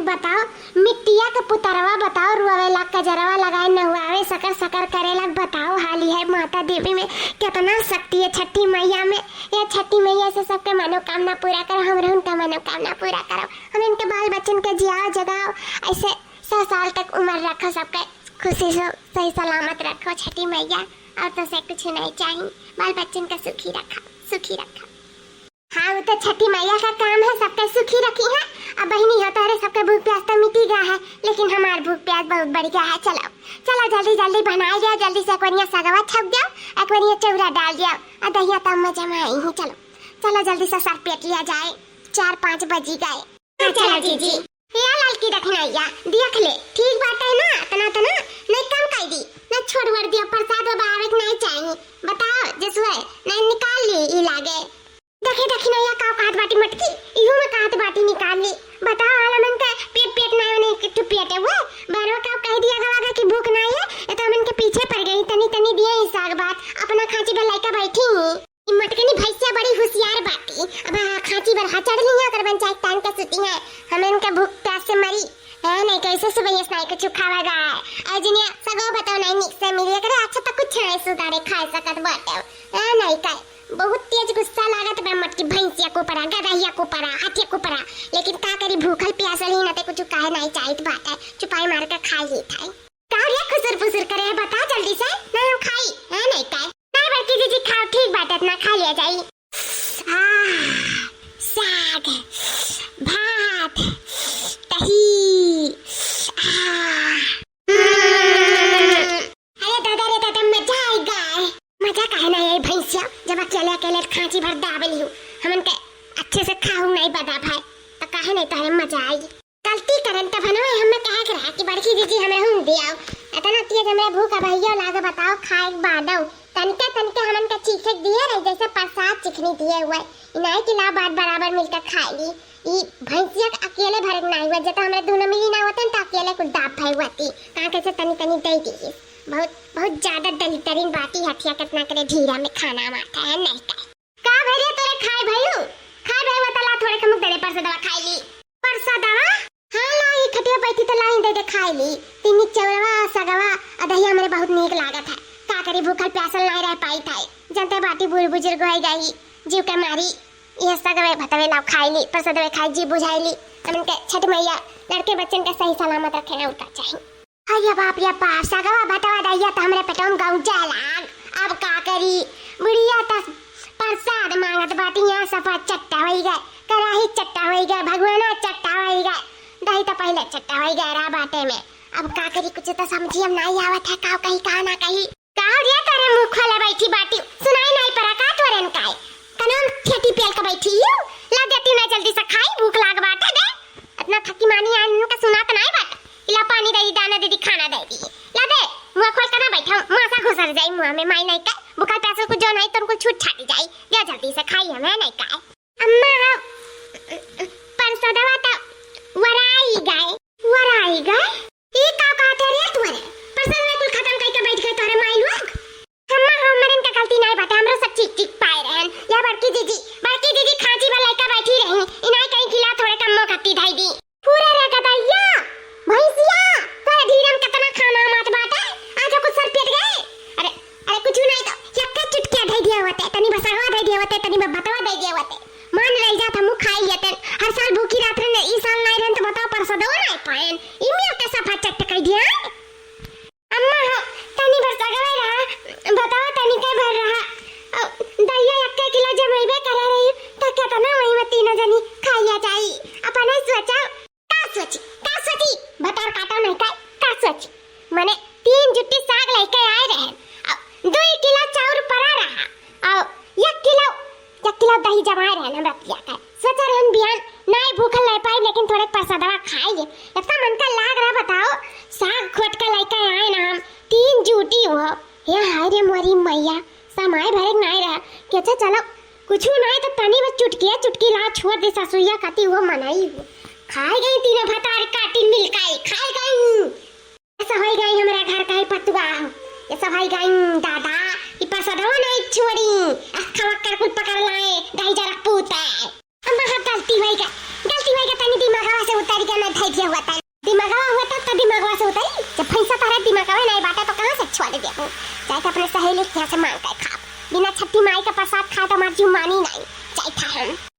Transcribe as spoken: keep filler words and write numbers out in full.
बताओ, मिट्टिया के पुतरवा बताओ, रोवेला, कजरवा लगाए, नहुआवे, सकर सकर करेला। बताओ, हाली है माता देवी में कितना शक्ति है, छठी मैया में। ये छठी मैया से सबके मनोकामना पूरा करो, हमरे उनका मनोकामना पूरा करो, हम इनके बाल बच्चन के जियाओ जगाओ, ऐसे सौ साल तक उम्र रखो, सबके खुशी से सही सलामत रखो छठी मैया, और तो से कुछ नहीं चाहिए, बाल बच्चन का सुखी रखा, सुखी रखा। हाँ, वो तो छठी मैया का काम है, सबके सुखी रखी है। अब बहिनी हो, तोहरे सबके भूख प्यास तो मिटी गया है, लेकिन हमार भूख प्यास बहुत बढ़ गया है। चलो, चलो, जल्दी जल्दी बनाई जाओ, जल्दी से एक बनिया सगवा छप जाओ, एक बनिया चौरा डाल जाओ, और दहिया तब में जमाई ही। चलो, चलो, जल्दी से सर पेट लिया जाए, चार पाँच बजी गए। हाँ, चलो जीजी। या ललकी दखिनैया, देख ले, ठीक बात है ना, तना तना, नहीं कम कर दी, ना छोड़ वड़ दिया, प्रसाद बाबा आवे के नहीं चाहिए। बताओ जसुए, नहीं निकाल ली ई लागे। देखे दखिनैया का कहत बाटी मटकी, इहू में कहत बाटी निकाल ली। बताओ, हाल हमन के पेट पेट नहीं होने के ठु पेट है वो, बरवा का कह दिया गवा कि भूख नहीं है, ये तो हमन के पीछे पड़ गई, तनी तनी दिए ई साग भात, अपना खांची भर लइका बैठी। ई मटकनी भैंसिया बड़ी हुसियार बाटी। अब खांची बर हचड़ लिया, ओकर बन चाहे तान के सुती है। हमें इनका भूख प्यास से मरी। है नहीं, कैसे सुबह ये स्नाई कुछ खावा जाए। ऐ जिनिया सगो बताओ नहीं निक से मिली करे, अच्छा तो कुछ है सुधारे खाए सकत बाटे। है नहीं का, बहुत तेज गुस्सा लागत बा मटकी भैंसिया को परा, गदहिया को परा, हाथिया को परा। लेकिन का करी, भूखल प्यासल ही ना ते कुछ काहे नहीं चाहित बाटे। चुपाई मार के खा ही था। का रे खुसुर फुसुर करे है, बता जल्दी से, ना हम खाई, है नहीं का? नहीं बड़की जीजी खाओ, ठीक बात है, इतना खा लिया जाई। आह, साग, भात, दही, आह। अरे दादा रे दादा, मजा आई गए। मजा काहे ना आई भैंसिया, जब अकेले अकेले खांची भर दाबे लियो, हमन के अच्छे से खाऊ नहीं बदा भाई, तो काहे नहीं तोहरे मजा आई। गलती करन तब हनवे हमें कहे के रहा कि बड़की जीजी हमरे हुन दियाओ। इतना तेज हमरे भूख अबहियो लागे बताओ खाए के बादो। तनिके तनिके हमन के चीखे के दिए रही जैसे प्रसाद चिखनी दिए हुए। इनाई कि ला बात बराबर मिलकर खाए ली। ई भैंसिया के अकेले भरे के नाई हुआ, जे तो हमरे दोनों मिली ना होते तो अकेले कुल दाब भई हुआ थी। कहाँ कैसे तनी तनी दे दी। बहुत, बहुत ज्यादा दलितरीन बाटी हथिया कितना करे धीरा में खाना मारता है नहीं का। का भैया तोरे खाए भयू? खाए भयू तला थोड़े खमुक दे दे परसदवा खाए ली। परसदवा? हाँ लाई खटिया बैठी तो लाई दे दे खाए ली। तीन चौरवा सगवा अदहिया हमरे बहुत नीक लागत है। का करी भूखल प्यासल नहीं रह पाई था। जनते बाटी बूढ़ बुजुर्ग होई गई। जीव के मारी। ये सगवे भतवे लाओ खाए ली, परसदवे खाए जी बुझाई ली। हमन के छठ मैया लड़के बच्चन के सही सलामत रखे ना उनका चाहिए। अरे बाप रे बाप, सगवा भतवा दहिया तो हमरे पेटवा में गौजा लाग। अब का करी? बुढ़िया तो प्रसाद मांगत बाटी, यहाँ सफा चट्टा होई गए, कराही चट्टा होई गए, भगवाना चट्टा होई गए। दही तो पहले चट्टा होई गए रहा बाटे में। अब का करी, कुछ तो समझी हम नहीं आवत है, का कही का ना कही। का हो रे तोरे मुंह खोले बैठी बाटी, सुनाई नहीं पड़ा का तोरे न काय? कनवा में ठेठी पेल के बैठी हूँ, ला देती ना जल्दी से खाई, भूख लाग बाटे दे। इतना थकी मानी आन इनका सुनात नहीं बाटे। इला पानी दे दी, दाना दे दी, खाना दे दी। ला दे, मुंह खोल के ना बैठा, मासा घुसर जाई मुंह में, माई नहीं का, भूखल प्यासल कुछ जो नहीं तो उनको छूट छाटी जाई। दे जल्दी से खाई, हमें नहीं का। अम्मा, परसदवा तो वराई गए। वराई गए? ई का कहत है रे तोरे? परसदवा कुल खत्म करके बैठ गए तोरे माई लोग। अम्मा, हमरे इनका गलती नहीं बाटे, हमरा सब चीख चीख पाए रहन। या बड़की जीजी, बड़की जीजी खांची भर लइका बैठी रही, इनाई कहीं खिला थोड़े कम्मो कत्ती धाई दी। पूरा रे गदैया, भैंसिया, तोरे धीरन कितना खाना मात बाटे, आज कुछ सर पेट गए। अरे, अरे कुछ नहीं तो, यक्का चुटकिया दे दिया होते, तनी बसगवा दे दिया होते, तनी बतवा दे दिया होते। मान रह जात हमू खाई लेते, हर साल भूखी रात रहने, ई साल नहीं रहन तो बताओ परसदो नहीं पाएन, ई मियाँ के सफा चट्ट कर दिया। अम्मा हो, तनी भर सगवे रहा, बताओ तनी के भर रहा। अ, दहिया यक्के किलो जमइबे करे रही, त केतना वही में तीनों जनी खाइया जाई। अपने सोचो, का सोची, का सोची? भतार काटो नहीं का, का सोची? मने तीन जुट्टी साग लेके आए रहन, अ, दुई किलो चाउर परा रहा, अ, एक किलो, एक किलो दही जमाए रहन हमरा पिया का। सोचा रहन बिहान नाई भूखल रह पाई, लेकिन थोड़े परसदवा खाई। इतना मन का लाग रहा बताओ, साग खोट के लेके आए ना हम, तीन जूटी हो। हे हाय रे मोरी मैया, समाई भरे के नाई रहा। कि अच्छा चलो, कुछ नाई तो तनी बस चुटकिया चुटकी ला छोड़ दे ससुइया कती वो मनई हो। खाए गई तीनों भतार काटी मिलकाई, खाए गई। ऐसा होई गई हमरा घर का ही पतुआ हो। ऐसा होई गई दादा, ई परसदवा नाई छोड़ी। अक्खा वक्कर कुल पकड़ लाए, दही जरा पूता। अम्मा, हाँ, गलती होई गा, गलती होई गा, तनी दिमागवा से उतारी के ना धई दिया हुआ। अपने सहेली के यहाँ से मांग के खाब। बिना छठी माई का प्रसाद खाए तो हमार जीव मानी नहीं। जाइत है हम।